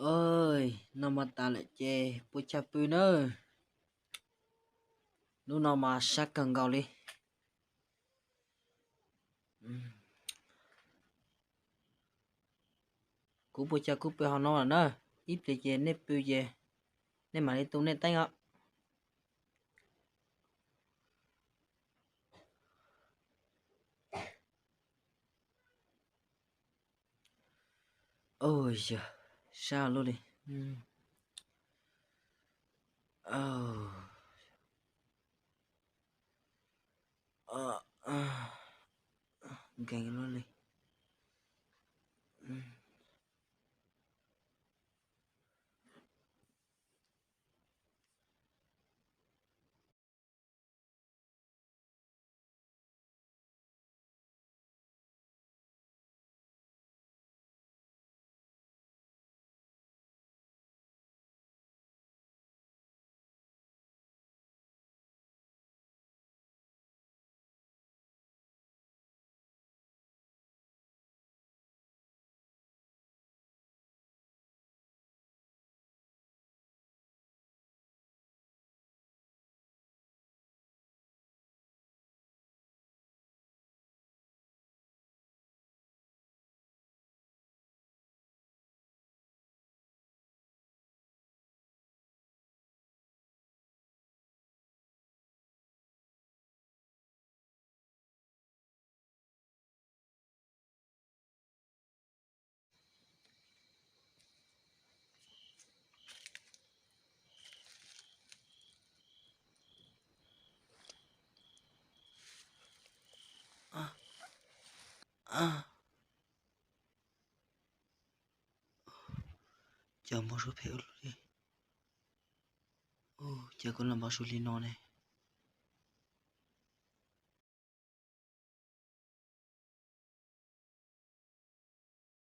Oj, noj mov tas lawm ces pua chaw pw nawb. Hnub no mas sab kawg nkaus li. Kuv pua chaw kuv pw hauv no lawm na. Ib pliag ces nej pw ces nej mam li tu nej teeb os. Oj, yog sab luaj li. Nkees luaj li. Cov npau suav phem ua luaj li. Ua cas kuv los npau suav li no ne?